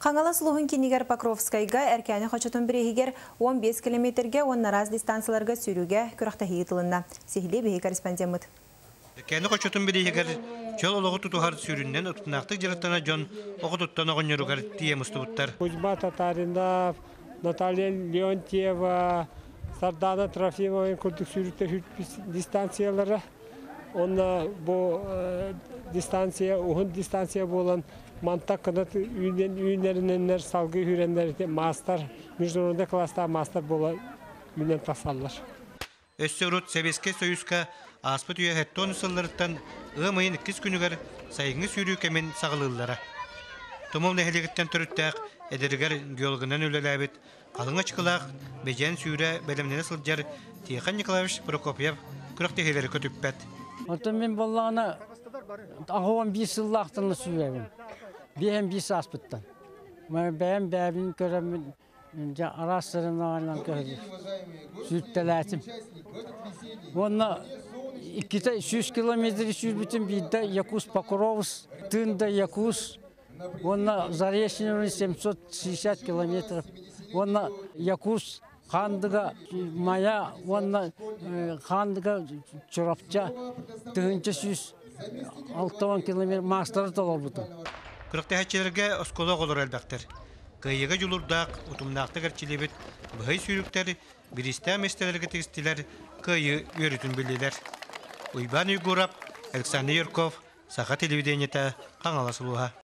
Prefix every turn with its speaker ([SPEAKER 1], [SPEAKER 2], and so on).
[SPEAKER 1] Хаҥалас улууһун киинигэр Покровскайга Эркээни хочотун бирииһигэр 15 километрга уонна араас дистанцияларга сүүрүүгэ күрэхтэһии ыытылынна. Сиһилии биһиги корреспондеммыт.
[SPEAKER 2] Эркээни хочотун бирииһигэр чөл олоҕу тутуһар сүүрүннэн утумнаахтык дьарыктанар дьон оҕотуттан оҕонньоругар тиийэ мустубуттар.
[SPEAKER 3] Кузьма Татаринов, Наталья Леонтьева, Сардана Трофимова курдук сүүрүктэр дистанциялара. Онно бу дистанция уһун дистанция буолан мантак кынат үүнэринэннэр салгыы үүрэннэр маастар международный класстаах маастар буола үүнэн тахсаллар.
[SPEAKER 2] Өссө урут Сэбиэскэй Союзка ааспыт үйэ 70 сылларыттан ыам ыйын иккис күнүгэр сайыҥҥы сүүрүү кэмин саҕалыыллара. Тумул нэһилиэгиттэн төрүттээх эдэригэр геологынан үлэлээбит халыҥ ачыкылаах Бэдьээн сүүрэ бэлэмнэнэ сылдьар Тихон Николаевич Прокопьев күрэхтэһиилэри көтүппэт.
[SPEAKER 4] Оттон мин буоллаҕына 81 сыллаахтан сүүрэбин. Биэһэн биир сааспыттан. Бэйэм бэйэбин көрөммүн дьэ араас соревнованиеларга көһөрү сүүртэлээтим. Уонна иккитэ 100 километры сүүрбүтүм биирдэ Якус Покровск, Тында Якус, уонна Заречный 760 километров, уонна Якус Хаандыга Майа уонна Хаандыга Чурапча 1160 километр маастары толорбутум.
[SPEAKER 2] Күрэхтэһээччилэргэ оскуола оҕолоро элбэхтэр. Кыайыыга дьулуурдаах, утумнаахтык эрчиллибит быһый сүүрүктэр бириистээх миэстэлэргэ тигистилэр, кыайыы үөрүүтүн биллилэр. Уйбаан Уйгуурап, Александр Юрков, Саха телевидениетэ, Хаҥалас улууһа.